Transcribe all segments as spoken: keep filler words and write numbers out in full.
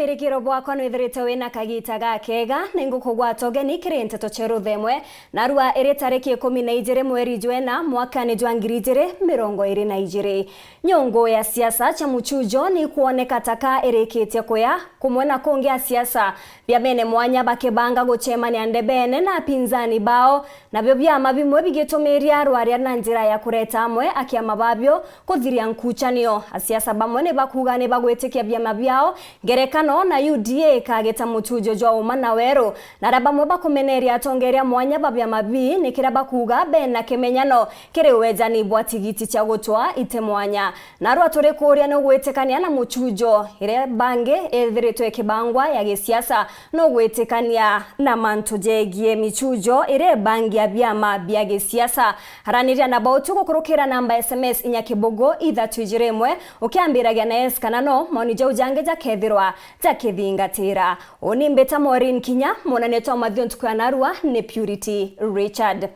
Irikiro bwakwa nwithirite wina kagita gakega, ningukugwata ugeni kiri nteto cia ruthemwe, narua iri tariki ikumi na ijiri mweri jwena mwakani jwa ngiri ijiri mirongo iri na ijiri. Nyungu ya siasa cia muchujo ni kwoneka taka irikitie kuya, kumwe na kungi a siasa biamene mwanya bakibanga gucemania ndebene na apinzani bao, nabio biama bimwe bigitumiria rwaria na njira ya kureta amwe a kiama babio kuthiria nkuchanio. Asiasa bamwe ni bakuga ni bagwitikia biama biao ngerekano na U D A ikagita muchujo jwa uma na weru, na aria bamwe bakumeneria atongeria mwanya ba biama bii ni kiria bakuga bena kimenyano kiri wejani bwa tigiti cia gutwaa ite mwanya. Narua turikuuria ni ugwitikania na muchujo iria bangi ithiritwe ikibangwa ya gisiasa, no gwitikania na mantu jegie michujo iria ibangia biama bia gisiasa. Araniria na bautu gukurukira namba S M S inya kibugu ithatu ijiri imwe, ukiambiragia na yes kana no, maoni jau jangi jakethirwa jakithingatira. Uni mbita Maureen Kinya, mwonania twa mathio ntuku ya narua ni Purity Richard.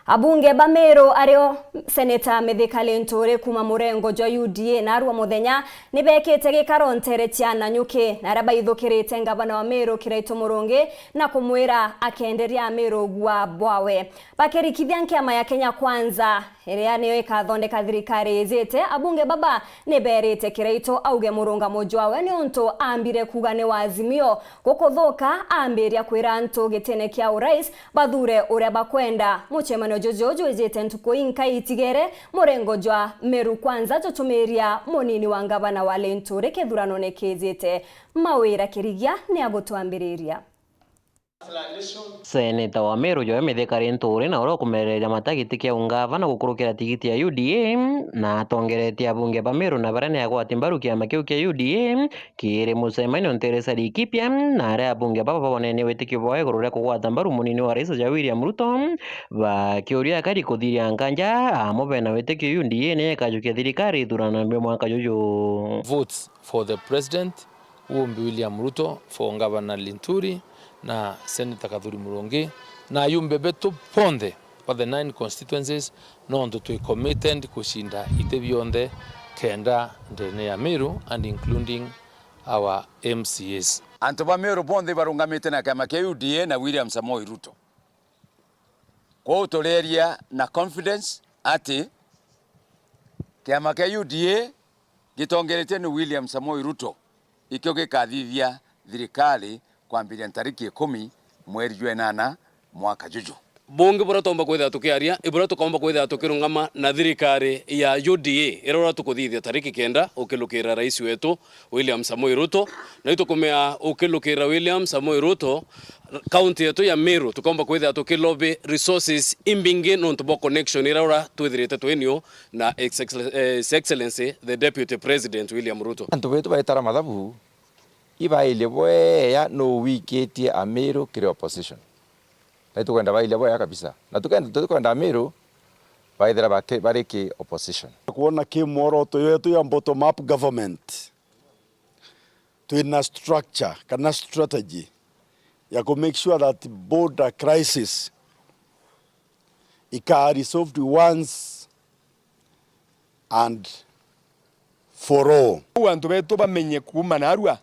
Abunge ba Meru ario Seneta Mithika Linturi kuuma murengo jwa U D A narua muthenya ni bekite gikaro ntere cia Nanyuki, na aria baithukirite ngavana wa Meru Kiraitu Murungi na kumwira akenderia Ameru ugua bwawe. Bakirikithia nkiama ya Kenya Kwanza, iria niyo ikathondeka thirikari ijite, abunge baba ni berite Kiraitu auge murungamo jwawe niuntu ambire kuuga ni wa Azimio. Gukuthuka, ambiria kwira antu gitine kia urais bathure uria bakwenda. Mucemanio juju jwijite ntuku inkai itigere, murengo jwa Meru Kwanza jutumiria munini wa ngavana wa Linturi kithuranone kijite. Mawira Kirigia ni agutwambiriria. Seneta wa Meru Joe Mithika Linturi na uria ukumereria mata giti kia ungavana gukurukira tigiti ya U D A, na atongeretie abunge ba Meru na baria ni agwati mbaru kiama kiu kia U D A, kiri mucemanio ntere cia Laikipia, na aria abunge baba babonenie witikio bwao iguru ria kugwata mbaru munini wa rais ja William Ruto, bakiuria akari kuthiria nkanja, amwe bena witikio U D A ni ikajukia thirikari ithurano bia mwaka juju. Votes for the president, umbi William Ruto, for Governor Linturi na Senator Kathuri Murungi, na ayumbe betu bonthe ba the nine constituencies, nontu twi committed kucinda iti bionthe kenda ndene ya Meru and including our M C As. Antu ba Meru bonthe ibarungamite na kiama kia U D A na William Samoei Ruto. Kwou tureeria na confidence ati kiama kia U D A gitongeretue ni William Samoei Ruto ikio gikathithia thirikari kwambiria ntariki ikumi mweri jwa inana mwaka juju. Bungi buria tuumba kwithirwa tukiaria, i buria tukoomba kwithirwa tukirungama na thirikari ya U D A, iria uria tukuthithia tariki kenda ukilukira rais wetu William Samoei Ruto, na itukumea ukilukira William Samoei Ruto, kaunti yetu ya Meru tukoomba kwithirwa tukilobby resources imbingi nontu bwa connection iria uria twithirite twinio na Ex-, His Excellency the Deputy President William Ruto. Antu betu baitara mathabu, ibairie bwea nuu wikitie Amiru kiri opposition. Na itukwenda bairie bwea kabisa. Na tukenda, tukwenda Amiru baithira baki-, bari ki opposition. Kuona ki mworoto yetu ya bottom up government, twina structure kana strategy ya ku make sure that border crisis ika resolved once and for all. Uu antu betu bamenye kuuma narua,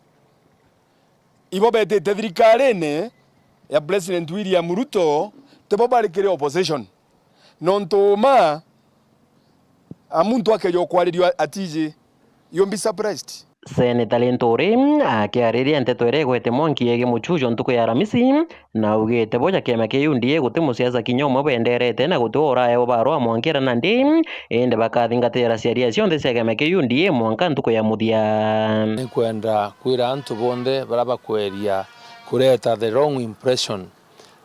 ibo betite thirikarine ya President William Ruto, tibo bari kiri opposition. Nontu uma a muntu akeja kwaririo atiji, you'll be surprised. Seneta Linturi akiariria nteto iria igwete mwanki yegii muchujo ntuku ya Aramisi, na augite bo ja kiama kia U D A guti musiasa kinya umwe benderete na guti uraewa barua mwankira nandi, indi bakathingatira ciaria cionthe cia kiama kia U D A mwanka ntuku ya muthia. Nikwenda kwira antu bonthe baria bakweria kureta the wrong impression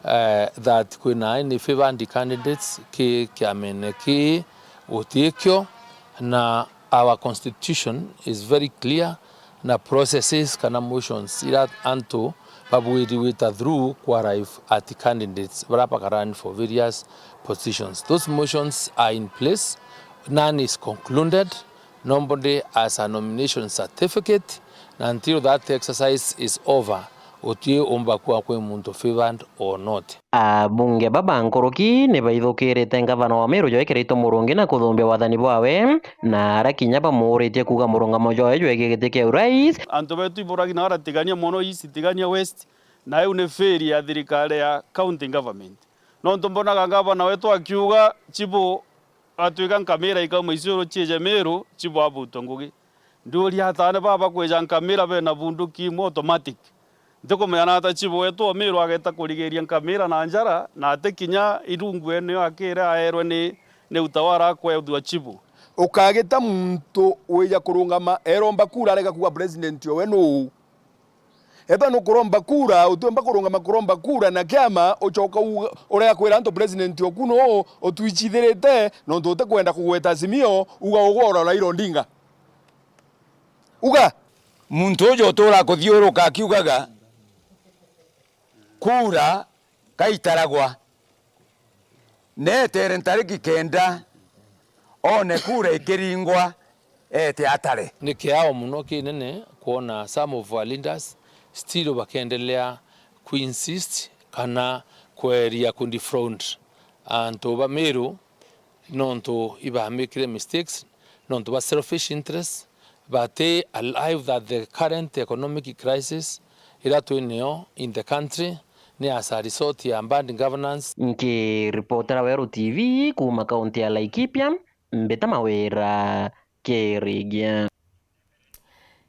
eh, that kwina any favoured candidates ki kiamene kii, gutikio, na our constitution is very clear, na processes kana motions ira antu babwiri gwita through ku arrive at candidates baria baka run for various positions. Those motions are in place, none is concluded, nobody has a nomination certificate, na until that exercise is over, Guti umba kuuga kwi muntu favored or not. Abunge baba nkuruki ni baithukirite ngavana wa Meru Joe Kiraitu Murungi na kuthumbia wathani bwawe, na ara kinya bamuuritie kuuga murungamo jwawe jwegie giti kia urais. Antu betu iburagi na baratigania mono East, tigania West, na iu ni failure ya thirikari ya county government. Nontu mbonaga ngavana wetu akiuga chibu atwika nkamira ikauma Isiolo chiije Meru, chibu abutwe ngugi. Ndiuria ataane baba kwija nkamira bena bunduki imwe automatic. Ntikumenya nata chibu wetu o Meru ageta kurigiria nkamira na njara, na ati kinya irungu ene yo akire aerwe ni, ni utawala akwethua chibu. Ukagita muntu wija kurungama eromba kura arega kuuga president owe nuu? Ethwa nukuromba kura, utiumba kurungama kuromba kura na kiama ucoka u-, urega kwira antu president oku nuu utwichithirite nontu utikwenda kugweta Azimio, uga ugwora Raila Odinga. Uga! Muntu uju utura kuthiuruka akiugaga, kura kaitaragwa. Neetere ntariki kenda, oone kura ikiringwa, eete atare. Ni kiao mono kinene kwona some of our leaders still bakiendelea ku insist kana kweria ku defraud antu ba Meru nontu ibamikire mistakes, nontu ba selfish interests, bati alive that the current economic crisis iria twi nayo in the country ni as a result ya bad governance. Nkiripotera Weru T V kuuma kaunti ya Laikipia, Mbita Mawira, Kirigia.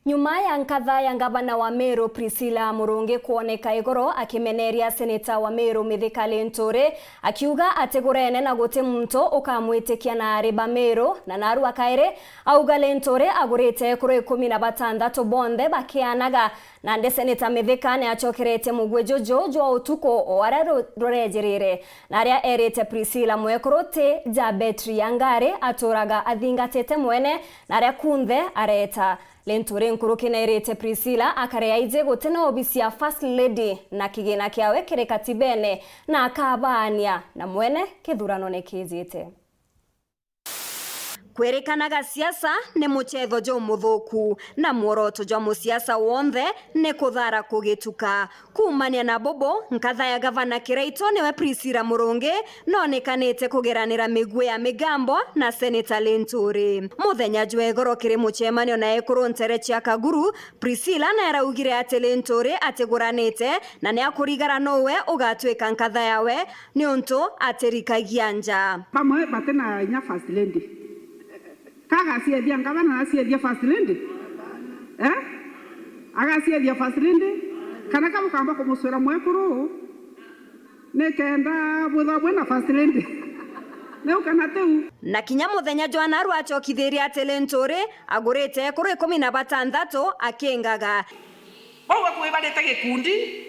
Nyuma ya nkatha ya ngavana wa Meru Priscilla Murungi kwoneka igoro akimeneria seneta wa Meru Mithika Linturi, akiuga atigurene na guti muntu ukamwitikia na ari ba Meru, na narua kairi auga Linturi agurite ekuru ikumi na batantatu bonthe bakianaga. Nandi seneta Mithika ni acokeretie mugwi juju jwa utuku o aria ru-, rurejirire, na aria erite Priscilla mwekuru ti ja betri ya ngari aturaga athingatite mwene, na aria kunthe areta. Linturi nkuruki nairite Priscilla akare aiji guti na obisi ya First Lady na kigina kiawe kiri katibene na akabaania na mwene kithuranone kijite. Kwirikanaga siasa ni muchetho jumuthuku, na mworoto jwa musiasa wonthe ni kuthara kugituka. Kuumania na bubu, nkatha ya gavana Kiraitu niwe Priscilla Murungi noonekanite kugeranira migwi ya migambo na seneta Linturi. Muthenya jwa igoro kiri mucemanio na ekuru ntere cia Kaguru, Priscilla naaraugire ati Linturi atiguranite na niakurigara nowe ugatwika nkatha yawe niuntu atirikagia nja. Bamwe bati na inya first lady. Ka agaciethia ngavana na aciethia first lady? Eh? Agaciethia first lady? Kana ka bukamba kumucwira mwekuru nikenda bwithwa bwina first lady? Niu kana tiu? Na kinya muthenya jwa narua acokithirie ati Linturi agurite ekuru ikumi na batantatu akingaga. Bau bakuibarite gikundi,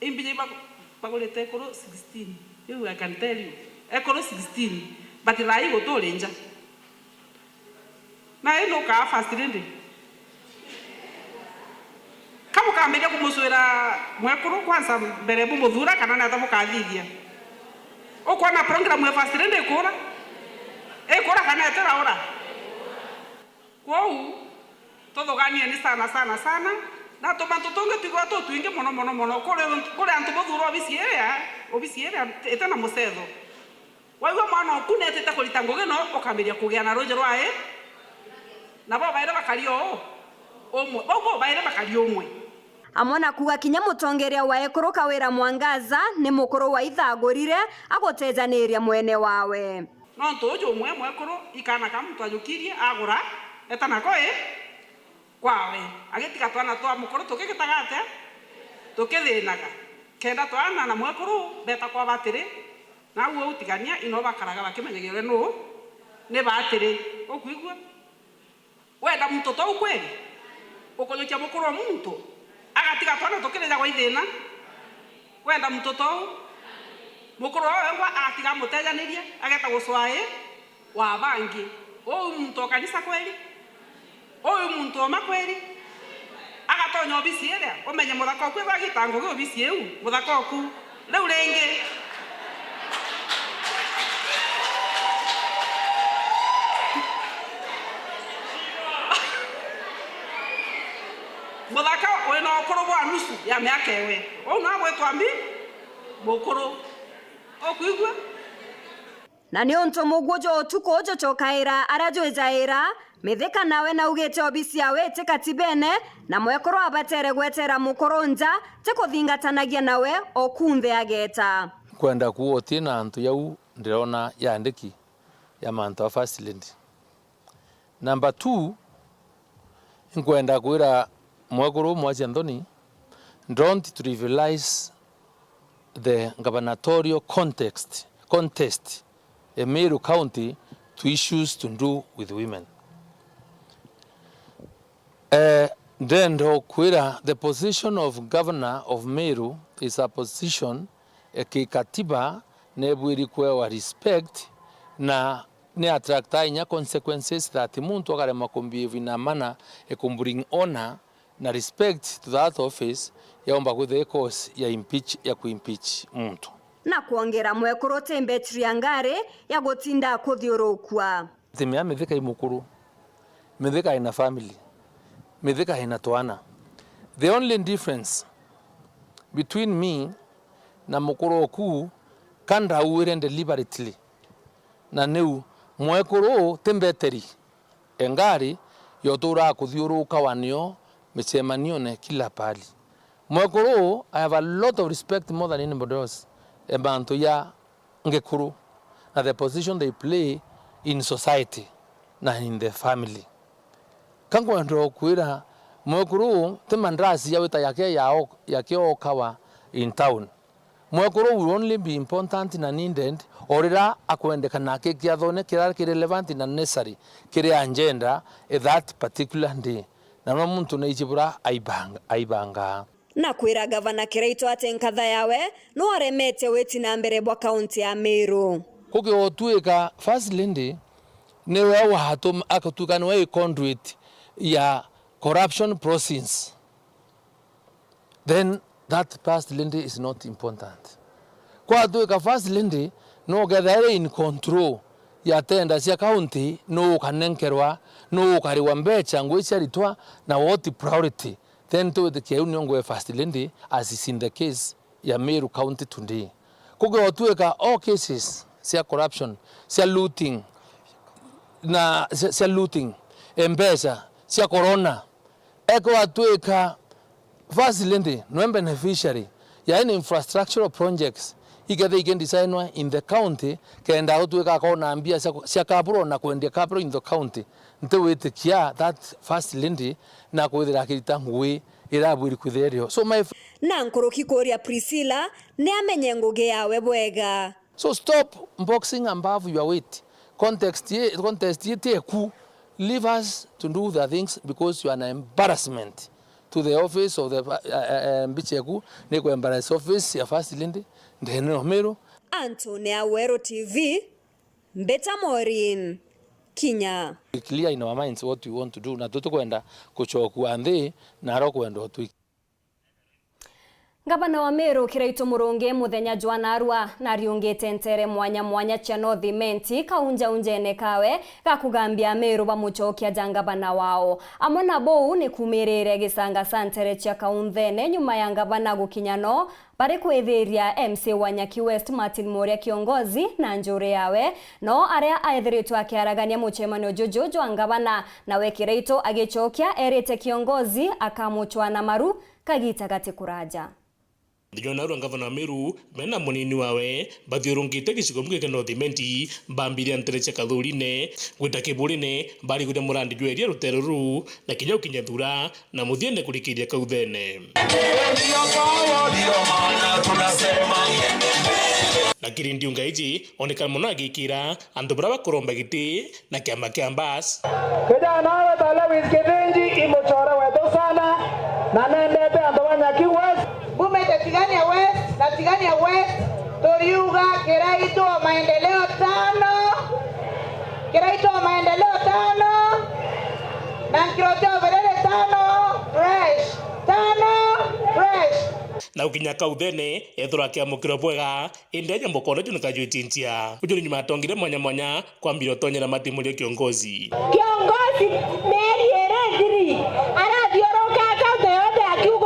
imbi bagu-, bagurite ekuru sixteen. Riu I can tell you, ekuru sixteen, but thaa ii guturi nja. Na ii nukaa first lady? Ka bukambiria kumucwira mwekuru kwanza mbere bumuthura kana niata bukathithia? Ukwona program ya first lady ikura? Ikura kana itiraura? Kwou, tuthuganieni sana, sana, sana. Na tumantu tungi twithirwa tutwingi mono, mono, mono. Kuri, kuri antu buthura obisi iria, obisi iria iti na mucetho. Waigua mwana oku netite kurita ngugi, no ukambiria kugia na ruuji rwa ii. Na bo bairi bakari o umwe. Bau bo bairi bakari umwe. Amwe na kuuga kinya mutongeria wa ekuru Kawira Mwangaza ni mukuru wa itha agurire agutejaniria mwene wawe. Nontu uju umwe mwekuru, ikana ka muntu ajukirie, agura, eta nako i kwawe. Agitiga twana twa mukuru tukigitaga atia? Tukithinaga. Kenda twana na mwekuru beta kwa batiri, na au au tigania, ino bakaraga bakimenyagia uria nuu ni batiri. Ukwigua? Wenda muntu tou kweli? Ukujukia mukuru o muntu? Agatiga twana tukirijagwa i thina? Wenda muntu tou? Mukuru o wengwa agatiga amutejanirie, ageta gucwaa ii wa bangi. Uu muntu o kanisa kweli? Uu muntu o ma kweli? Agatonya obisi iria, umenye muthaka oku ethwa agita ngugi obisi iu, muthaka oku. Riu ringi, muthaka, Wina ukuru bwa nusu ya miaka iwe. Uu no gwitwa mbi mukuru. Ukwigua? Na niuntu muguo jwa utuku jucokaira aria jwijaira, Mithika nawe naugite obisi yawe iti katibene, na mwekuru abatere gwetera mukuru nja, ti kuthingatanagia nawe o kunthe ageeta. Nkwenda kuuga uti na antu jau ndirona yandiki ya mantu a First Lady. Number two, nkwenda kwira mwekuru Mwachi Anthony, don't trivialize the gubernatorial context, contest in Meru County to issues to do with women. Eh, ndenda kwira the position of governor of Meru is a position ya kikatiba, nebwiri kwewa respect, na ni attractaa inya consequences that muntu akaremwa kumbehave in a manner e ku bring honor na respect to that office, yaumba kwithira i cause ya impeach, ya ku impeach muntu. Na kwongera, mwekuru ti mbetri ya ngari ya gutinda akuthiurukua. Ati mea Mithika i mukuru, Mithika ina family, Mithika ina twana. The only difference between me na mukuru oku, ka ndauire deliberately, na niu mwekuru uu ti mbeteri e ngari ya uturaa kuthiuruka wa nio micemanione kila pahali. Mwekuru uu, I have a lot of respect more than anybody else e mantu ya ngikuru na the position they play in society na in the family. Ka nkwenda kwira mwekuru uu ti mandrasi ya wita yake ya o-, yake okawa in town. Mwekuru will only be important na needed o riria akwendekana aki kiathone kiria ki relevant na necessary kiri agenda e that particular day. Na no muntu naiji bura aibang-, aibangaa. Na kwira Gavana Kiraitu ati nkatha yawe no aremete witi na mbere bwa kaunti ya Meru. Kugiotuika First Lady niwe watuma akatuika niwe conduit ya corruption proceedings, then that First Lady is not important. Kwatuika First Lady no kethaire in control ya tenda cia county, no ukanenkerwa, no ukariwa mbecha, ngui ciaritwa, na what priority, then twitikia iu nio ngui First Lady as is in the case ya Meru County today. Kugiotuika all cases cia corruption, cia looting, na cia, cia looting, e mbecha cia corona, ekwatuika First Lady nwe beneficiary ya any infrastructural projects ikethira ikendesignwa in the county, kenda gutuika akona mbia cia, cia capital na kwendia capital in the county, ntiwitikia that First Lady na kwithira akirita ngui irabwiri kwithira irio. So my fr- Na nkuruki kuria Priscilla ni amenye ngugi yawe bwega. So stop boxing above your weight. Context ye, contest ye ti eku. Leave us to do the things because you are an embarrassment to the office of the, uh, uh, uh, mbicheku, ni ku embarrass office ya First Lady, ndene o Meru. Anthony Aweru T V, Mbita Maureen, Kinya. Be clear in our minds what we want to do, na tutikwenda kuchokua nthi na aro kwenda utwiki. Ngavana wa Meru Kiraitu Murungi muthenya jwa narua nariungite ntere mwanya mwanya cia North Imenti kaunjaunjene kawe ga kugambia Ameru bamucokia ja ngavana wao. Amwe na bou ni kumirire gisanga ca ntere cia kaunthene nyuma ya ngavana gukinya no bari kwithiria M C wa Nyaki West Martin Muria Kiongozi na njuri yawe, no aria aethiritwe akiaragania mucemanio juju jwa ngavana, nawe Kiraitu agicokia erite Kiongozi akamucwa na maru kagita gati kuraja. Thinyona rwa ngavana wa Meru, mena munini wawe, bathiurungite gicigo kimwe kia North Imenti, bambiria ntere cia Kathurine, gwita Kiburine, bariguria murandi jwa iria rutere ruru, na kinya gukinya Thura, na muthiene kurikiria Kauthene. Na kiri ndiunga iji, onekana muno agikira antu baria bakuromba giti, na kiama kia Mbas. Kijana wetu Lewis Kithinji i mucore wetu sana, na nendete antu ba Nyaki West. Mbumite Tigania West na Tigania West, turiuga Kiraitu o maendeleo tano, Kiraitu o maendeleo tano, na Nkirote o birere tano, fresh, tano, fresh. Na gukinya Kauthene, ethirwa akiamukirwa bwega, indi aja mukoro juu nikajwitintia. Uju ni nyuma atongire mwanya mwanya, kwambira utonyera Martin Muria Kiongozi. Kiongozi mieri iri ithiri, arathiuruka kaunti yonthe akiuga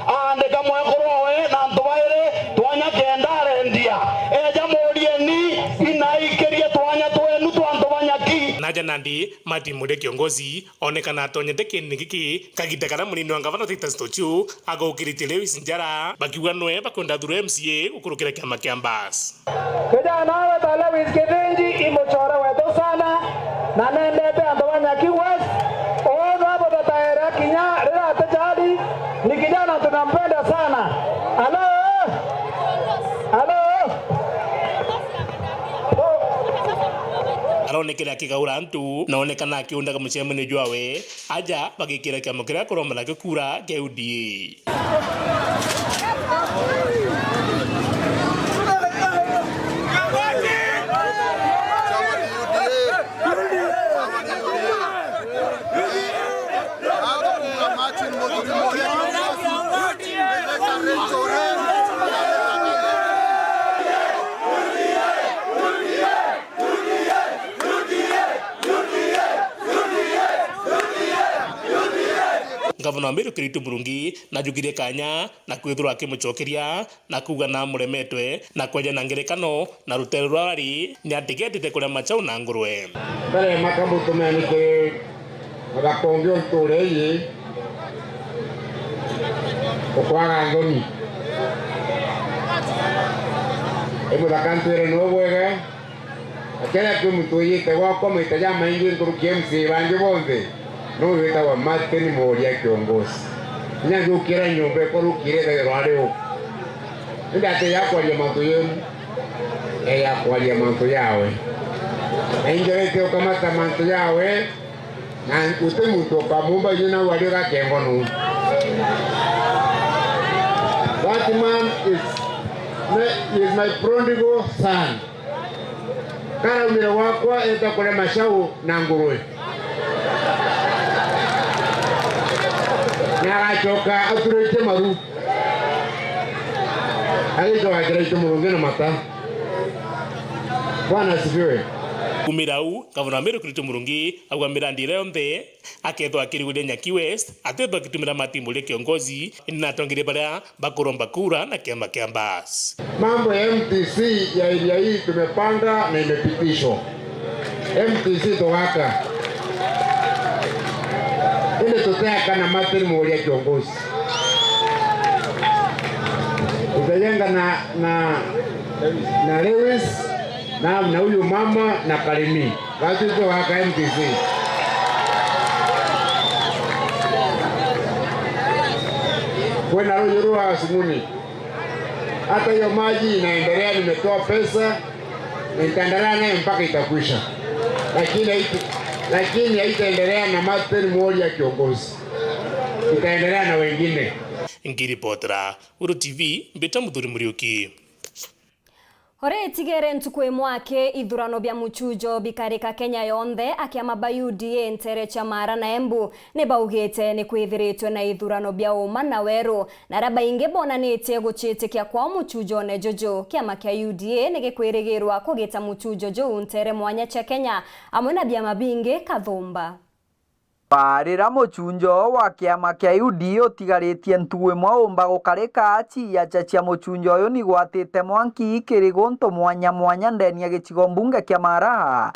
Aandika mwekuru owe na antu bairi, twanya kenda arendia. Eja murieni, inaikirie twanya twenu twa antu ba nyaki. Naja nandi, Martin Muria Kiongozi, onekana atonyete kieni giki, kagiita karia munini wa ngavana Titus Tochio agukiritie Lewis Njara, bakiuga nwe bakwenda athurwe M C A gukurukira kiama kia Mbas. Kijana wetu Lewis Kithinji i mucore wetu sana, na nendete antu ba Nyaki West. Uu nwa butataere kinya riria ati chali, ni kijana tunampenda sana. Alo? Alo? Aronekere akigaura antu, na onekana akiundaga mucemanio jwawe, aja bagikira kiama kiria kuromba nakio kura kia U D A. Ngavana wa Meru Kiraitu Murungi najukirie kanya na kwithirwa akimucokeria na kuuga na amuremetwe na kweja na ngerekano na rutere ruria ari ni atigetite kuria machau na ngurwe. Mbere makamutumeni ki muthaka ungi unture ii ukwaga nthoni. I muthaka ntwire ni ubwega. Akethira kwi muntu wijite gwakwa maita jamaingi nkuruki ya M C A bangi bonthe, nuu witagwa Martin Mworia Kiongozi. Kinya njukira nyomba ikwa rukiri ethagirwa ari u. Indi ati yakwaria mantu yenu, e yakwaria mantu yawe. Na ingerete ukamata mantu yawe, na guti muntu ukamumba inya nau ari ugakengo nuu. That man is, is my prodigal son. Karaumire gwakwa eta kuria macau na ngurwe. Na agacoka aturite maru. Agicoka Kiraitu Murungi na mata. Bwana asifiwe. Kumira au, Gavana wa Meru Kiraitu Murungi auga mirandi iria yonthe akethwa akiriguria Nyaki West, atethwa akitumira Martin Mworia Kiongozi, indi na atongeria baria bakuromba kura na kiama kia Mbas. Mambo ya M T C ya area hii tumepanga na imepitishwa. M T C tugaka. Indi tuteaka na Martin Mworia Kiongozi. Tutajenga na, na, na Lewis, na, na huyu mama na Karimi. Basi tugaka M T C. Kwina ruju rwa Sumuni. Hata hiyo maji inaendelea, nimetoa pesa, nitaendelea nayo mpaka itakwisha. Lakini haita-, lakini haitaendelea na Martin Mworia Kiongozi. Itaendelea na wengine. Ngiripotera Uru T V, mbita Muthuri Muriuki. Ore itigere ntuku imwe aki ithurano bia muchujo bikarika Kenya yonthe, akiama ba U D A ntere cia Mara na Embu ni baugite ni kwithiritwe na ithurano bia uma na weru, na aria baingi bonanitie guciitikia kwao muchujone juju. Kiama kia U D A ni gikwirigirwa kugita muchujo juu ntere mwanya cia Kenya amwe na biama bingi kathumba. Barira muchunjo wa kiama kia U D A utigaritie ntugu imwe umba gukarika, ciacha cia muchunjo uyu nigwatite mwanki kiri guntu mwanya mwanya ndeni ya gicigo mbunge kia Mara,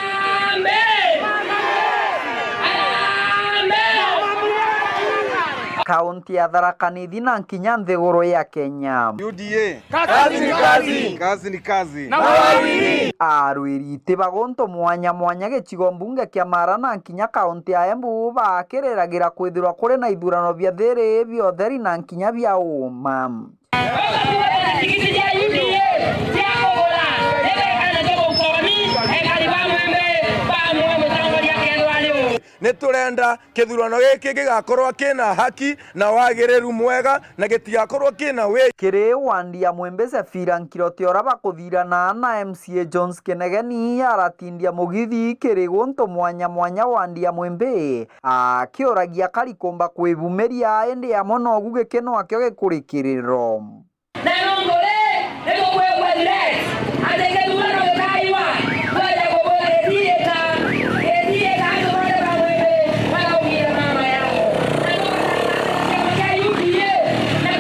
kaunti ya Tharaka Nithi na nkinya nthiguru ya Kenya. U D A. Kazi ni kazi. Kazi ni kazi. Na wawili. Arwiri iti ba guntu mwanya mwanya gicigo mbunge kia Mara na nkinya kaunti ya Embu bakiriragira kwithirwa kuri na ithurano bia thiri, bia utheri na nkinya bia uma. Niturenda kithurano giki gigakorwa kina haki na wagiriru mwega, na gitigakorwa kina wi- Kiri wandi ya Mwimbi, Sefira Nkiroti uria bakuthirana na M C A Jones Kinegeni aratindia mugithi kiri guntu mwanya mwanya wandi ya Mwimbi, akiuragia kari kumba kwibumiria, indi amwe nogu gikeno akio gikurikiriro. Na nontu ri, ni tukwigua threat ati kithurano gikaiwa, twaja kubwira gitiika, gitiika antu bonthe ba Mwimbi baraumire mama yao. Na tugatanga kiama kia U D A, na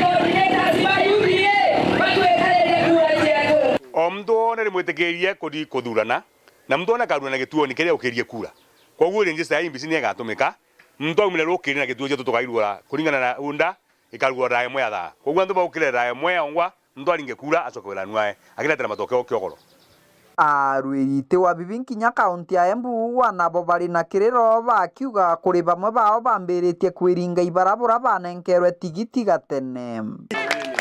Ona rimwitikirie kuthi kuthurana, na muntu ona akarua na gituoni kiria ukirie kura. Koguo register ya I E B C ni igatumika, muntu aumire rukiri na gituo cietu tukairua kuringana na unda, ikarua thaa imwe ya thaa. Koguo antu baukire thaa imwe ya ongwa, muntu aringe kura, acoke wiranu ae, akiretera matokeo kiogoro. Arwiriti wa bibi nkinya kaunti ya Embu, wana bo bari na kiriro, bakiuga kuri bamwe bao bambiritie kwiringa ibarabura banenkerwe tigiti gatene.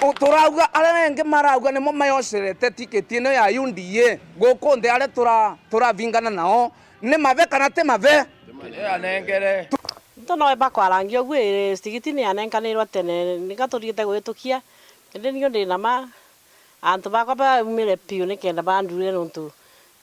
U-, turauga aria engi marauga nimo mayocerete tiketi ino ya U D A guku nthi, aria tura-, turavingana nao, ni mabe kana ti mabe? Anengere. Nto noe bakwarangia uguo, ii, tigiti ni yanenkanirwe tene, nika turiite gwitukia, indi niu ndi na ma, antu bakwa baumire piu nikenda bandurire nontu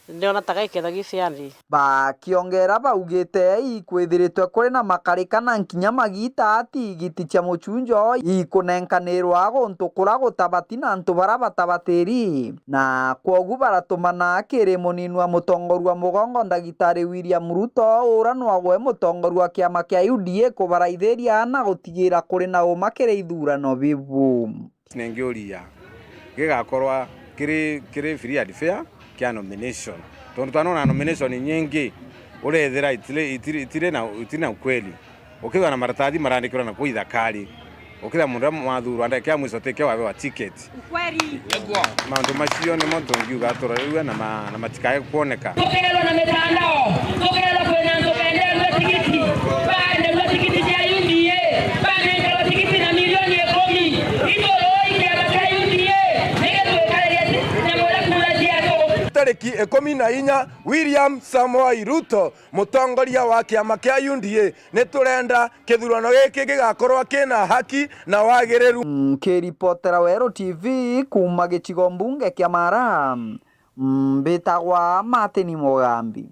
ndiona ta gaikethagio fairly. Bakiongera baugite ikwithiritwe kuri na makarika na nkinya magita tigiti cia mucunjo ikunenkanirwa guntu kura gutabati na antu bara batabatiri. Na kwogu baratumana kiri munini wa mutongoria wa mugongo, Ndagitari William Ruto, ura nwagwe mutongoria wa kiama kia U D A, kubaraithiria na gutigira kuri na uma kiri ithurano bibu. Nengiuria gigakorwa kiri, kiri free and fair kia nomination. Tondu twanona nomination nyingi urethira itiri, itiri, itiri na, itiri na ukweli. Ukethirwa na maratathi marandikirwa na kuu ithakari, ukethirwa mundu uria mwathurwa ndagika ya mwiso tike wabewa ticket. Ukweli. Maundu macio nimo tungiuga turorerue na ma-, na matikae kuoneka. Tukerwa na mitandao, tukerwa kwina antu benderwe tigiti, baenderwe tigiti cia U D A, banenkerwa tigiti na milioni ikumi. Iguru ii kiama kia U D A, nigitwikaririe nyamura kura ciatu. Tariki ikumi na inya, William Samoei Ruto, mutongoria wa kiama kia U D A, ni turenda kithurano giki gigakorwa kina haki na wagiriru. Nkiripotera Weru T V kuuma gicigo mbunge kia Mara, mbitagwa Martin Mugambi.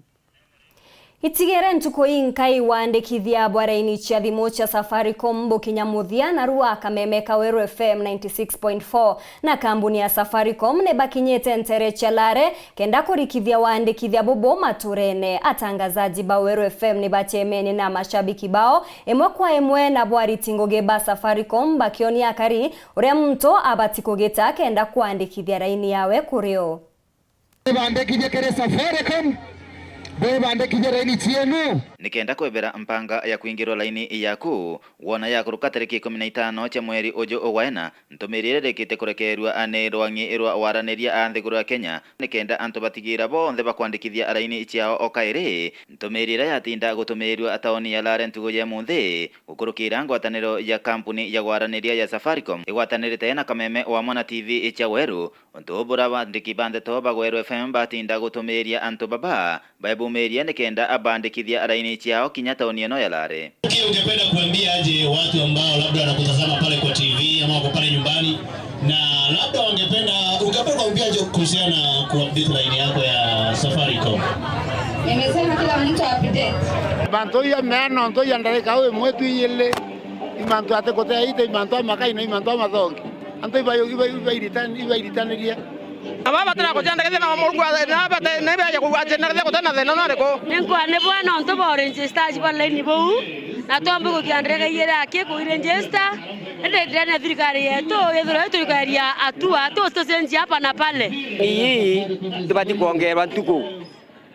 Itigere ntuku inkai waandikithia bwa raini cia thimu cia Safaricom bukinya muthia, naru a kameme ka Weru F M ninety six point four na kambuni ya Safaricom ni bakinyite ntere cia Lare kenda kurikithia waandikithia bubu maturene. Atangazaji ba Weru F M ni bacemenie na mashabiki bao imwe kwa imwe, nabo ariti ngugi ba Safaricom bakionia akari uria muntu abati kugita kenda kwandikithia raini yawe kuri o. Bwibandikithie kiri Safaricom, bwibandikithie raini cienu. Nikenda kwebera mpanga ya kwingirwa laini yaku, wona yakuruka tariki ikumi na itano cia mweri uju ugwa ina, ntumiri iria irikite kurekerua ni rwang'i rwa waraniria a nthiguru ya Kenya, nikenda antu batigira bonthe bakwandikithia laini ciao o kairi. Ntumiri iria yatinda gutumirirua tauni ya Lare ntugu ya munthi, gukurukira ngwataniro ya kampuni ya waraniria ya Safaricom igwatanirite na kameme wamwe na T V cia Weru, untu bura bandiki ba ndeto ba Weru F M batinda gutumiria antu baba baebumirie nikenda abandikithia raini ciao kinya tauni ino ya Lare. Kile ungependa kuambia aje watu ambao labda wanakutazama pale kwa T V ama wako pale nyumbani, na labda wangependa, ungependa kuambia aje kuhusiana na kuupdate line yako ya Safaricom? Nimesema kila mtu update. Mantu ya meana, nontu ya ndarika au imwe tu iyili, imantu atikutea ite, imantu amakai na imantu amathongi. Antu ibayo, iba-, ibairitan-, ibairitanirie. Aba batira kucandagithia na Murungu, na bate-, na ibeja kugwacindagithia gutena thina noriku. Ninkwa ni bwana untu bo register bwa laini buu, na twambe gukia ndege iyiri aki kuiregister, indi ndene thirikari yetu, yethirwa ituikaria atua, tu station hapa na pale. Ii, tubati kwongerwa ntuku.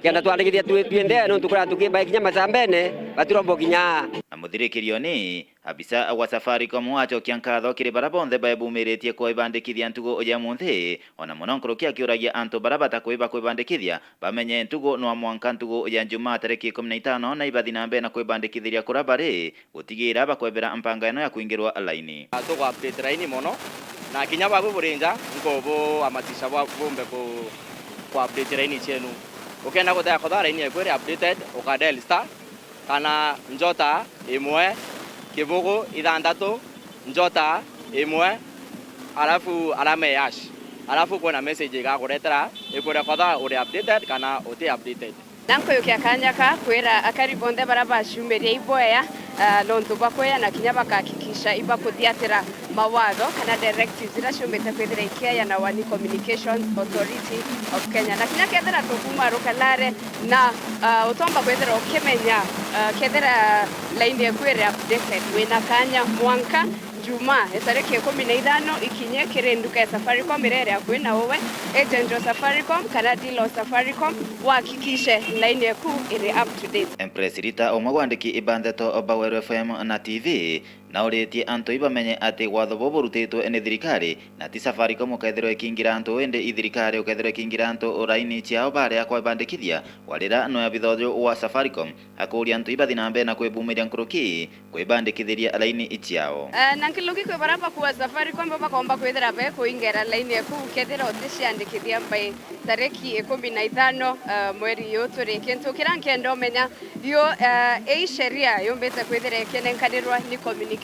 Kenda twandikithia twi-, twi ndee, nontu kuria tukibae kinya macambene, batirombo kinya. Na muthirikirioni, abisa wa Safaricom acokia nkatho kiri baria bonthe baebumiritie kwibandikithia ntugu ya munthi, ona mono nkuruki akiuragia antu baria batakwiba kwibandikithia bamenye ntugu nwa mwanka ntugu ya Njumaa tariki ikumi na itano na ibathi na mbere na kwibandikithiria kuria bari, gutigira bakwebera mpanga ino ya kwingirwa laini. Tuku update laini mono, na kinya babu buri nja, nkubuamatisha bwa-, bumbe ku-, ku update laini cienu. Ukenda gutega kuthaa laini yaku iri updated, uka dial star, kana njota imwe, kibugu, ithanthatu, njota, imwe, alafu alama ya hash. Alafu kwina message igakuretera, ikwira kotha uri updated kana uti updated. Na nkuyukia kanya ka kwira akari bonthe baria baciumiria iboya, ah, nontu bwa kwiyana kinya bakahakikisha ibakuthiatira mawatho kana directives iria ciumite kwithira ikiayana wa ni Communications Authority of Kenya. Na kinya kethira tukuuma rukalare na, ah, utomba kwithira ukimenya, ah, kethira line yaku iri updated, wina kanya mwanka Jumaa, tariki ikumi na ithano, ikinye kiri nduka ya Safaricom iria iri akui na uwe, agent wa Safaricom kana dealer wa Safaricom, wahakikishe line eku iri up to date. Press Rita, umwe wa andiki ba ndeto ba Weru F M na T V, nauritie antu ibamenye ati watho buu burutitwe ni thirikari, na ti Safaricom ukethirwa ikiingira antu, indi i thirikari ukethirwa ikiingira antu raini ciao baria kwibandikithia, warira no ya bithojo wa Safaricom. Akuuria antu ibathi na mbere na kwibumiria nkuruki kwibandikithiria laini ciao. Eh, na nkuruki kwi baria bakuua Safaricom, bo bakomba kwithira be kuingera laini eku kethira uticiandikithia by tariki ikumi na ithano, eh, mweri uyu turi. Kintu kiria nkenda umenya, yo, eh, ii sheria yumbite kwithira ikinenkanirwa ni Communications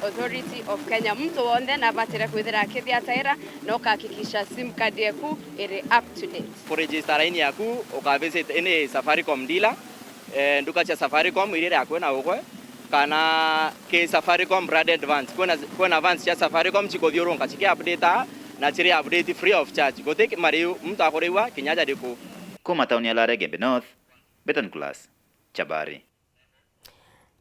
Authority of Kenya. Muntu wonthe nabatire kwithira akithiataira na ukahakikisha sim card eku iri up to date. Kuregister laini yaku, ukavisit any Safaricom dealer, eh, nduka cia Safaricom iria iri akui na ugwe, kana ki Safaricom branded vans. Kwina, kwina vans cia Safaricom cikuthiurunka ciki update na ciri update free of charge. Guti ki-, mariu muntu akuriwa kinya jariku. Kuma tauni ya Lare Igembe North, Beton Class, Chabari.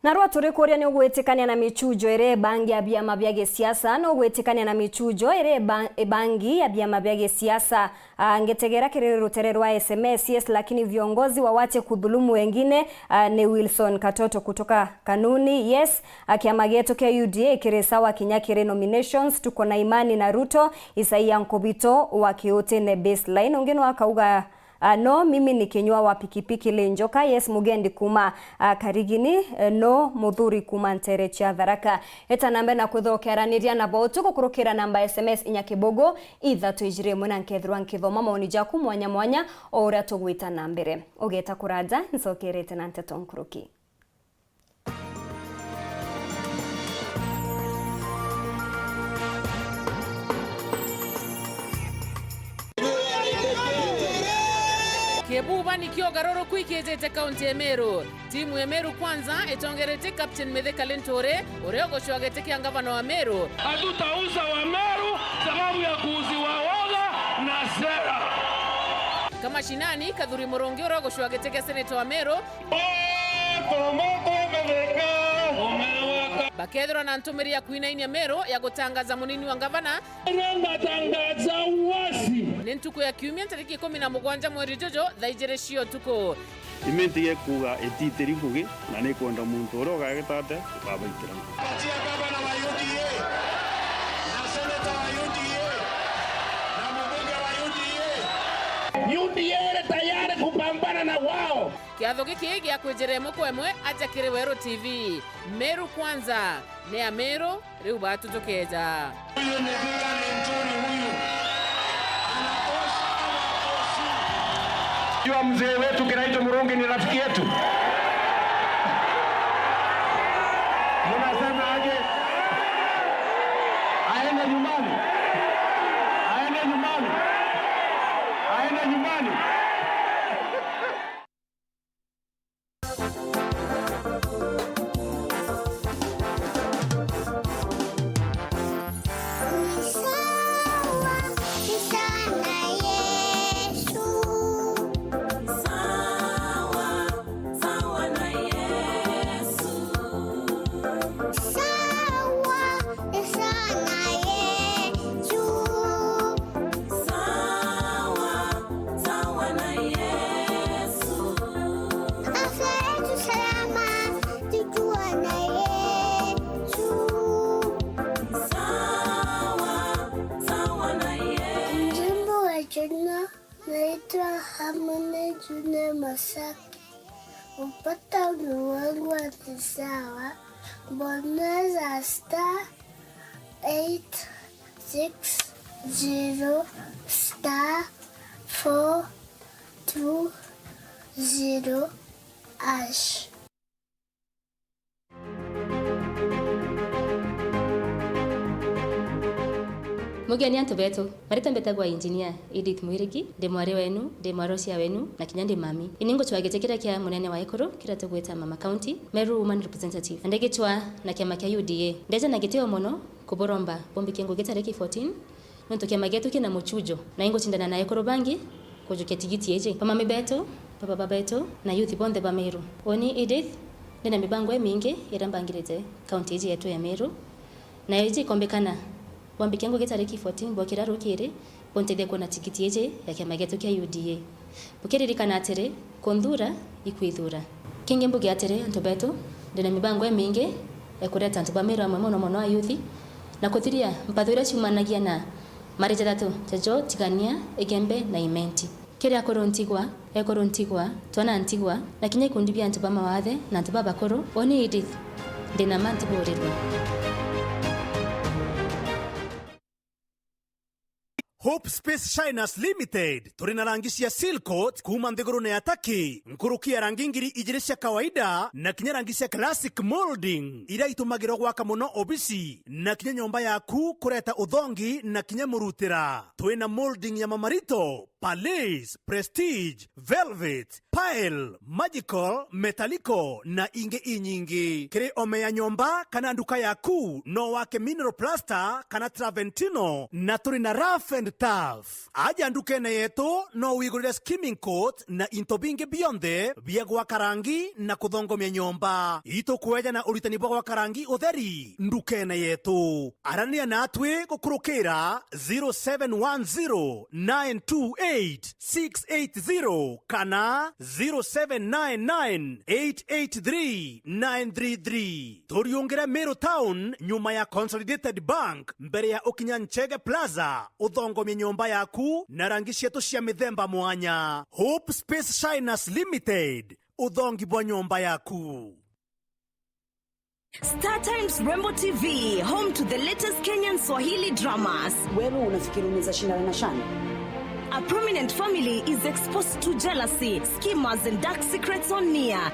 Narua turikuuria, ni ugwitikania na michujo iria ibangi ya biama bia gisiasa? Ni ugwitikania na michujo iria iba-, ibangi ya biama bia gisiasa? Ah, ngetegera kiri rutere rwa S M S, yes, lakini viongozi wawache kudhulumu wengine, ah, ni Wilson Katoto kutoka Kanuni, yes, ah, kiama gietu kia U D A kiri sawa kinya kiri nominations, tuko na imani na Ruto, Isaia Nkubito wa Kiutine baseline. Ungi no akauga, ah, no, mimi ni kinywa wa pikipiki le njoka, yes, Mugendi kuma, ah, Karigini, eh, no, Muthuri kuma ntere cia Tharaka. Eta nambe na kuthokeraniria na bo utuku kurukira namba S M S inya kibugu ithatu ijiri imwe, na nkethirwa nkithoma maoni jaku mwanya mwanya o uria tugwita na mbere. Ugeta kuraja, ncokerete na nteto nkuruki. Kibuba nikio ugaruruku ikijite kaunti ya Meru. Timu ya Meru Kwanza itongeretie Captain Mithika Linturi, uria ugucua giti kia ngavana wa Meru. Hatutauza wa Meru sababu ya kuuziwa woga na sera. Kamashinani, Kathuri Murungi, uria ugucua giti kia seneta wa Meru. Bakethirwa na ntumiri ya kwinainia Meru ya gutangaza munini wa ngavana. Ngatangaza wazi. Ni ntuku ya kiumia, ntariki ikumi na mugwanja mweri juju, thaa ijiri cia utuku. Imenti gekuuga ititiri ngugi, na nikwenda muntu uria ugagitate ukabaitira ngugi. Patia gavana wa U D A, na seneta wa U D A, na mubunge wa U D A. U D A iri tayari kupambana na wao. Kiatho giki gia kwijira imwe kwa imwe aja kiri Weru T V. Meru Kwanza, ni Ameru, riu batu tukeja. Huyu ni Mithika Linturi huyu. Anatosha ama hatoshi? Jua mzee wetu Kiraitu Murungi ni rafiki yetu. Munasema aje? Aende nyumbani. Aende nyumbani. Aende nyumbani. Sawa, sawa na Yesu. Sawa, sawa na Yesu. Afya yetu salama, tukiwa na Yesu. Sawa, sawa na Yesu. Mjumbe wa Junior, naitwa Harmony Junior Masaki. Upata ulimwengu wa kisawa, bonyeza star eight six zero star four two zero hash. Mugeni antu betu, maritwa mbetagwa Engineer Edith Mwirigi, ndi mwari wenu, ndi mwarocia wenu, na kinya ndi mami. Ini ngucwaa giti kiria kia munene wa ekuru kiria tugwita Mama County, Meru Woman Representative. Na ndigicwaa na kiama kia U D A. Ndeja na gitio mono kuburomba bumbikie ngugi tariki fourteen, nontu kiama gietu kina muchujo, na ingucindana na ekuru bangi kujukia tigiti iji. Bamami betu, bababa betu, na youth bonthe ba Meru. Uni Edith, ndina mibango imingi iria mbangirite county iji yetu ya Meru. Nayo iji ikombekana, bwambikia ngugi tariki fourteen bwokira rukiri, buntethia kwona tikiti iji ya kiama gietu kia U D A. Bukiririkana atiri, kunthuura ikwithuura. Kingi mbuge atiri, antu betu, ndina mibango imingi ya kureta antu ba Meru amwe mono mono ayuthi, na kuthiria mpatho iria ciumanagia na mari jathatu jajo, Tigania, Igembe na Imenti. Kiri akuru ntigwa, ekuru ntigwa, twana ntigwa, na kinya ikundi bia antu ba mawathe na antu babakuru, uni Edith, ndina ma ntiburirwe. Hope Space Shiners Limited, turi na rangi cia Seal Coat kuuma nthigurune ya Turkey, nkuruki ya rangi ngiri ijiri cia kawaida, na kinya rangi cia classic molding, iria itumagirwa gwaka mono obisi, na kinya nyomba yaku kureta uthongi na kinya murutira. Twina molding ya mamarito, Palais, Prestige, Velvet, Pearl, Magical, Metallico na ingi inyingi. Kiri ome ya nyomba kana nduka yaku, no wake mineral plaster kana Travertino, na turi na rough and tough. Aja ndukene yetu, no wigurire skimming coat na into bingi bionthe bia gwaka rangi na kuthongomia nyomba. Itukwejana uritani bwa gwaka rangi utheri ndukene yetu. Arania natwi gukurukira zero seven one zero nine two eight six eight zero kana zero seven nine nine eight eight three nine three three. Turiungire Meru Town, nyuma ya Consolidated Bank, mbere ya ukinya Nchege Plaza, uthongomie nyomba yaku na rangi cietu cia mithemba mwanya. Hope Space Shiners Limited, uthongi bwa nyomba yaku. Star Times Rembo T V, home to the latest Kenyan Swahili dramas. Wewe unafikiri unaweza shindana na Shani? A prominent family is exposed to jealousy, schemers, and dark secrets on Nia.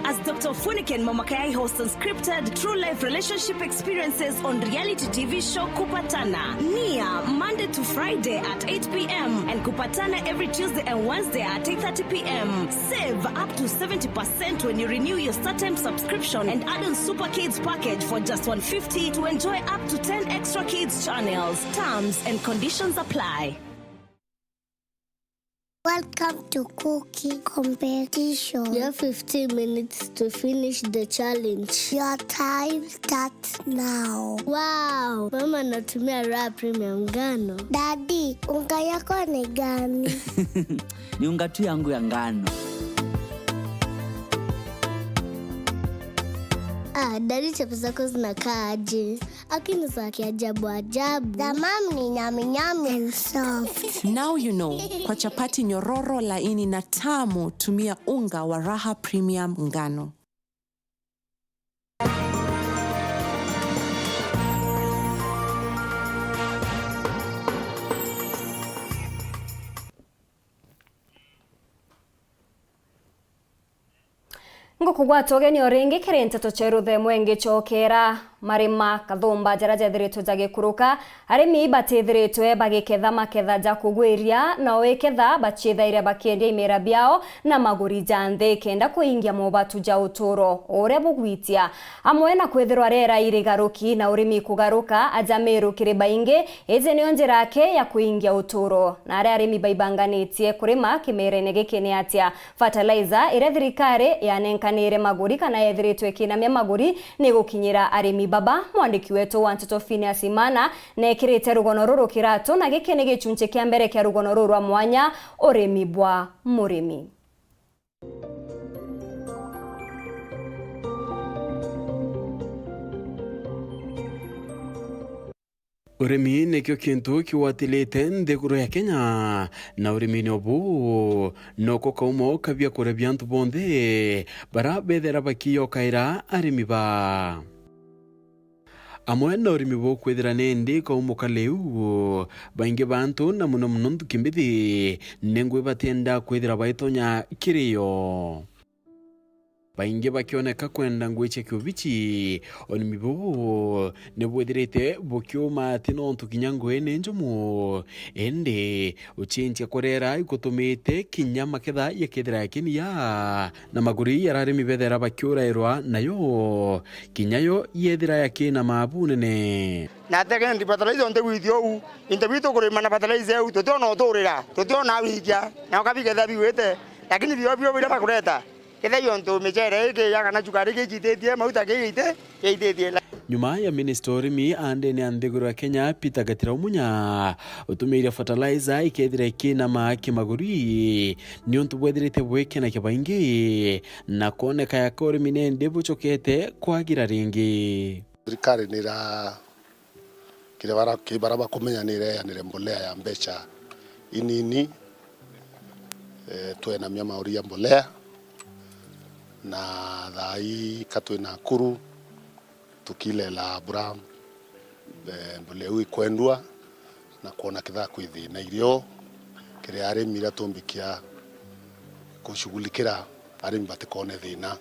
As Doctor Funiken Momakayai hosts unscripted, true-life relationship experiences on reality T V show Kupatana. Nia, Monday to Friday at eight p m and Kupatana every Tuesday and Wednesday at eight thirty p m. Save up to seventy percent when you renew your StarTimes subscription and add on Super Kids package for just one fifty to enjoy up to ten extra kids channels. Terms and conditions apply. Welcome to cooking competition. You have fifteen minutes to finish the challenge. Your time starts now. Wow, mama anatumia Raha Premium ngano. Daddy, unga yako ni gani? Ni unga tu yangu ya ngano. Ah, daddy, chapo zako zinakaa aje? Lakini za kiajabu ajabu. The mom ni nyami nyami and soft. Now you know, kwa chapati nyororo, laini na tamu, tumia unga wa Raha Premium ngano. Ngukugwata ugeni o ringi kiri nteto cia ruthemwe ngicokera. Marima kathumba jaria jethiritwe jagikuruka, arimi batithiritwe bagiketha maketha ja kugwiria, nao iketha baciithaire bakiendia imera biao na maguri ja nthi kenda kuingia mobatu ja uturo uria bugwitia. Amwe na kwithirwa riera irigaruki na urimi kugaruka, aja Meru kiri baingi, iji niyo njira yake ya kuingia uturo. Na aria arimi baibanganitie kurima kimerene giki ni atia? Fertilizer iria thirikari yanenkanire maguri kana yethiritwe ikinamia maguri ni gukinyira arimi baba. Mwandiki wetu wa nteto Phineas Imana nekirite rugono ruru kiratu, na giki ni gichunchi kia mbere kia rugono ruru rwa mwanya, urimi bwa murimi. Urimi nikio kintu kigwatilite nthiguru ya Kenya, na urimini ubu noko kaumo ka biakuria bia antu bonthe bara bethera bakiyokaira arimi ba. Amwe na urimi buu kwithira nindi kaumo ka liu, baingi ba antu na muno muno nthuki mbithi ni ngui batienda kwithira baitonya kirio. Baingi bakioneka kwenda ngui cia kiubichi. Urimi buu ni bwithirite bukiuma ati nontu kinya ngui ni njumu, indi ucenjia kurera igutumite kinya maketha yakethira yakiniya, na maguri ya arimi bethera bakiurairwa nayo, kinya yo yethira yakina mabu nene. Na tekendi fertilizer onte withio uu, into bitu kurima na fertilizer eu, tutiona uturira, tutiona wikia, na ukabiketha biwite, lakini bio bio biria bakureta. Kethira iontu michere ii kiiya kana cukari kiijititie, mauta kiijite-, kiijititie. Nyuma ya minista urimi andene ya nthiguru ya Kenya, Peter Gatira Umunya, utumiire fertilizer ikethira ikinama kimaguri, niuntu bwethirite bwikinakia baingi, na kwoneka yaka urimi nindi bucokete kwagira ringi. Thirikari nira kiri bara, ki bara bakumenya nireanire mbolea ya mbeca inini, eh, twenamia mauri ya mbolea, na thaa ii ka twi Nakuru, tukilela bura, eh, mbolea iu ikwendua na kwona kethira kwi thina irio kiri arimi iria tumbikia kushughulikira arimi batikone thina.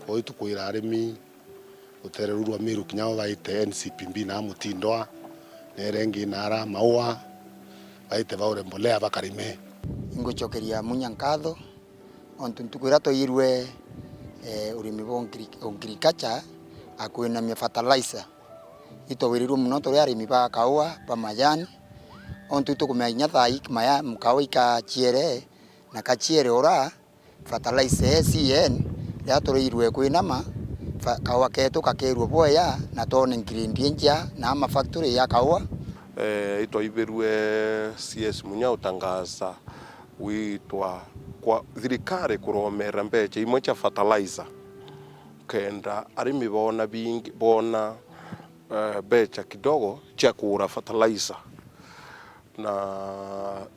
Kwou tukwira arimi rutere ruu rwa Meru kinya baite N C P B na Mutindwa, na iria ingi na ara Maua, baite baure mbolea bakarime. Ingucokeria Munya nkatho, ontu ntuku iria twairwe, eh, urimi bwa ngiri-, agriculture akwinamia fertilizer. Itwawirirwe mono turi arimi ba kaua, ba majani, ontu itukumenya kinya thaa ii maya, kaua ikaciere, na kaciere ura, fertilizer ya C N, riria tureirwe kwinama, fa-, kaua ketu kakerua bwea, na twone grade injia na ama factory ya kaua. Eh, itwaibirwe C S Munya utangaza witwa kwa thirikari kuromera mbeca imwe cia fertilizer, kenda arimi boona bingi, boona, eh, mbeca kidogo cia kugura fertilizer. Na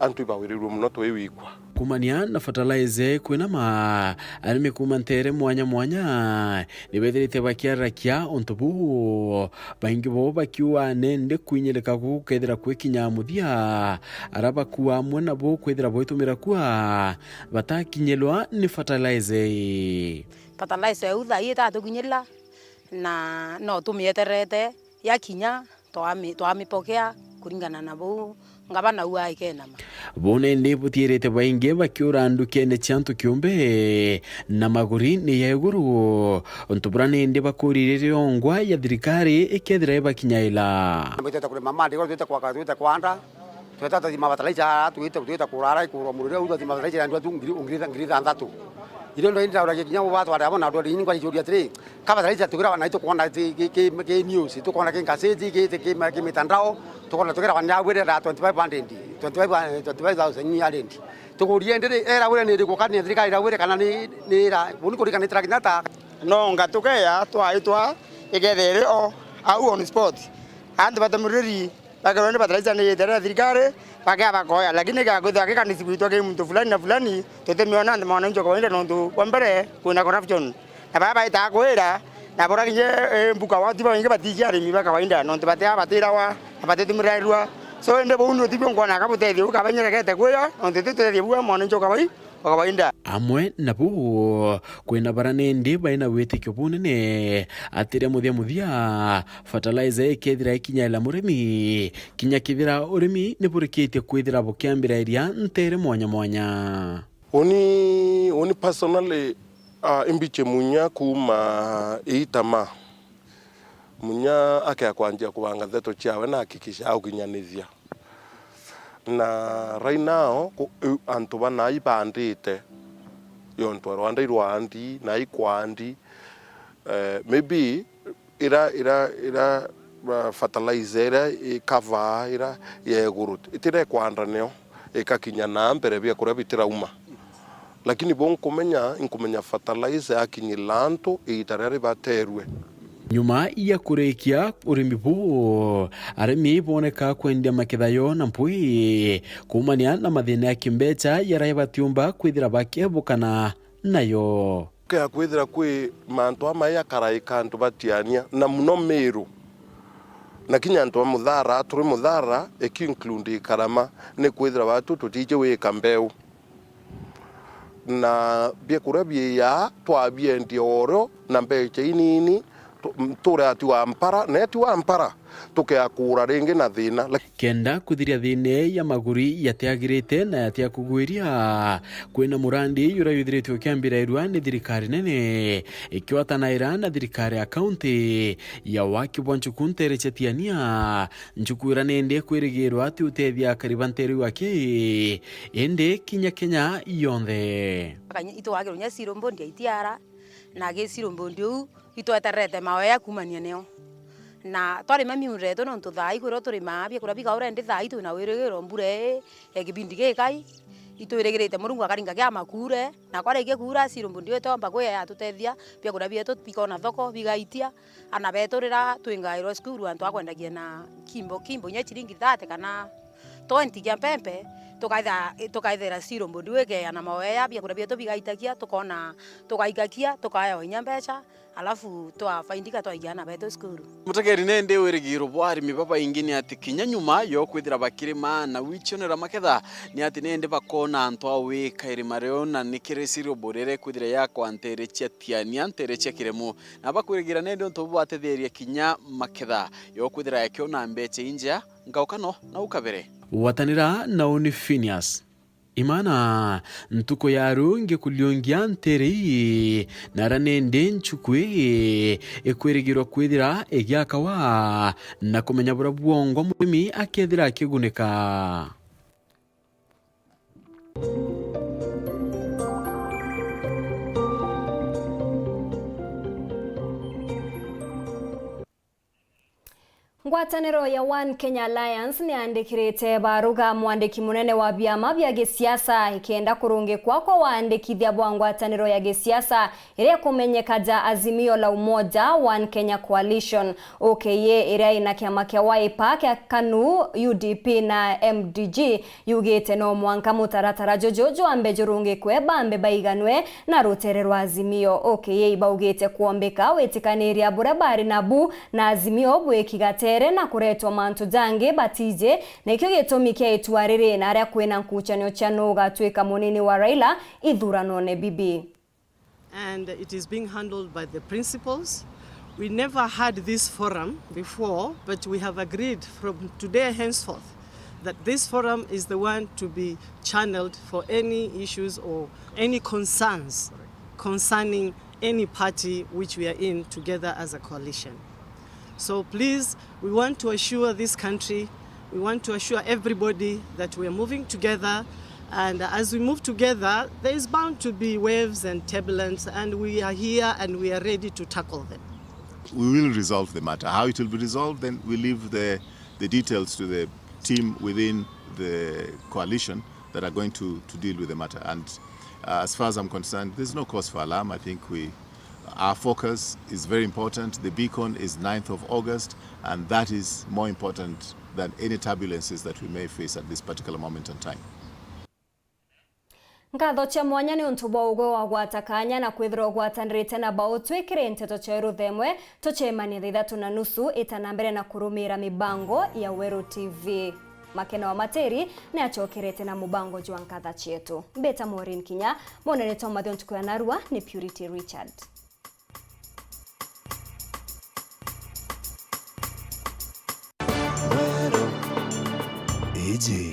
antu ibawirirwe mono twi wikwa. Kumania na fertilizer kwinama, arimi kuma ntere mwanya mwanya nibethirite bakiarakia untu buu, baingi bo bakiuga nende kwinyirika gukethira kwikinya muthia, ara bakua amwe nabo kwithira boitumira kua batakinyirwa ni fertilizer ii. Fertilizer iu thaa ii itatukinyirira, na no tumieterete yakinya, twami-, twamipokea kuringana na buu ngavana uu aikenama. Buu nindi butiirite baingi bakiura ndukene cia antu kiumbe na maguri ni ya iguru, untu bura nindi bakuririe riongwa ya thirikari ikethira ibakinyaila. Twite kurima mandi, twite kwaka, twite kwanda, tweta tathima fertilizer, twite, twite kurara, ikurwa murire, u tathima fertilizer ya ndwatu ngiri, ngiri, ngiri ithanthatu. Irio ndo indauragia kinya ubatware abo na ndwari inyingi, ngwaciuria atiri, ka fertilizer tukira na itukwona ki, ki, ki, ki news, tukwona ki ngaceji, ki, ki, ki mitandao, tukwona tukira wana wire na twenty-five hundred, twenty-five, twenty-five thousand ya rent. Tukurie ndiri, era wire ni iriku, kana ni thirikari irawire, kana ni, ni ira, buni kurikana itira kinya ta. No ngatukeya twaitwa ikethire o au on spot. Antu batemuriri bakerwa ni fertilizer ni yithere ya thirikari, bakea bakoya, lakini gakwithwa gikanisibu itwa ki muntu fulani na fulani, tutimiona nthi mwananchi wa kawaida, nontu bwa mbere kwina corruption. Na baa baitaga kwira, na bora kinya, eh, mbuka watu baingi batiji arimi ba kawaida, nontu batia batirawa, na batitimiragirwa. So, indi buu ni utibio nkwona ka butethio bukabanyerekete kwira, nontu ti utethio bua mwananchi wa kawai-, wa kawaida. Amwe nabo, kwina bara nindi baina witikio bunene, atire muthia muthia, fertilizer ikethira ikinyaila murimi, kinya kethira urimi niburikitie kwithira bukiambira iria ntere mwanya mwanya. Uni, uni personally, ah, imbiche Munya kuuma Itama. Munya akea kwanjia kubanga ndeto ciawe na hakikisha aukinyanithia. Na right now, ku-, u-, antu bana ibandite, yontu Rwanda irwandi, na ikwandi, eh, maybe ira, ira, ira, uh, fertilizer ira ikavaa ira ya iguru, itira ikwanda nio, ikakinya na mbere biakuria bitirauma. Lakini bo nkumenya, nkumenya fertilizer yakinyira antu iita riria ribaterwe. Nyuma ya kurikia urimi buu, arimi boneka kwendia maketha yo na mpwi, kuumania na mathina ya kimbeca yaria batiumba kwithira bakebukana nayo. Kea kwithira kwi mantu amaya karaika antu batiania, na muno Miru. Na kinya antu ba Muthara, turi Muthara, iki include Karama, ni kwithira batu tutiji wika mbeu. Na biakuria biiya twabiendia orio na mbeca inini, tu-, ture ati wa mpara, na eti wa mpara, tukea kuura ringi na thina. Kenda kuthiria thina ya maguri yatiagirite na yatia kugwiria, kwina murandi juria juthiritwe ukiambirairua ni thirikari nene, ikiwatanaira na thirikari ya kaunti ya waki bwa nchuku ntere cia Tiania, nchuku iria nindi ikwirigirwa ati utethia akari ba ntere iu aki, indi kinya Kenya yonthe. Akanya-, itwagirwe nya siro mbondi ya itiara, na gi siro mbondi uu itweterete maoya kumania nio. Na twarima miunda yetu, nontu thaa ii kwirwa turimaa, biakuria bigaura, indi thaa ii twina wirigiro mbura ii ya kibindi gikai, itwirigirite Murungu akaringa kia makuure, na kwarikia kuura, Siro Mbundi wetu aomba kwia yatutethia, biakuria bietu bikona thoko, bigaitia, ana betu rira twingairwa cukuru antu a kwendagia na kimbo, kimbo inya ciringi thirty kana twenty kia mpempe, tukaitha-, tukaithira Siro Mbundi wikeana maweya, biakuria bietu bigaitakia, tukona, tugaikakia, tukaewa inya mbeca, alafu twafaindika twaikia ana betu cukuru. Mutegeri, nindi wirigiro bwa arimi babaingi ni ati kinya nyuma yo kwithira bakirima na gwichionera maketha, ni ati nindi bakona antu a gwika irima riu, na ni kiri Siro Mbundi iria ikwithira yakwa nteere cia Tiania, nteere cia Kiremu, na bakwirigira nindi untu bubwatetheria kinya maketha yo kwithira yakiona mbeca injea, ngaukano na ukabere. Gwatanira na uni Phineas. Imana, ntuku ya ruu ngikuliungia nteere ii, na ara nindi nchuku ii ikwirigirwa kwithira igiakawa, na kumenya buria bwongwa murimi akethira akigunika. Ngwataniro ya One Kenya Alliance niandikirite baruga mwandiki munene wa biama bia gisiasa ikenda kurungikwa kwa waandikithia bwa ngwataniro ya gisiasa iria ikumenyeka ja Azimio la Umoja One Kenya Coalition. O K A iria ina kiama kia Wiper, kia KANU, U D P na M D G yugite no mwanka mutaratara juju jwambe jurungikwe, bambe baiganwe na rutere rwa Azimio. O K A baugite kwombika witikaniria buria bari nabu na Azimio bwiki gatere na kuretwa mantu jangi batiji, na ikio gitumi kia itua riri, na aria kwina nkuchanio cia nu ugatwika munini wa Raila ithuranone bibi. And it is being handled by the principals. We never had this forum before, but we have agreed from today henceforth that this forum is the one to be channeled for any issues or any concerns concerning any party which we are in together as a coalition. So please, we want to assure this country, we want to assure everybody that we are moving together, and as we move together, there is bound to be waves and turbulence, and we are here and we are ready to tackle them. We will resolve the matter. How it will be resolved, then we leave the, the details to the team within the coalition that are going to, to deal with the matter. And, uh, as far as I'm concerned, there's no cause for alarm. I think we, our focus is very important. The beacon is ninth of August, and that is more important than any turbulences that we may face at this particular moment in time. Nkatho cia mwanya ni untu bwa ugwe wagwata kanya na kwithirwa ugwatanirite na Bautwi kiri nteto cia rutha imwe. Tucemanie thaa ithatu na nusu, ita na mbere na kurumira mibango ya Weru T V. Makena wa Materi ni acokerete na mubango jwa nkatha cietu. Mbita Maureen Kinya, monere twa mathio ntuku ya narua ni Purity Richard. Iji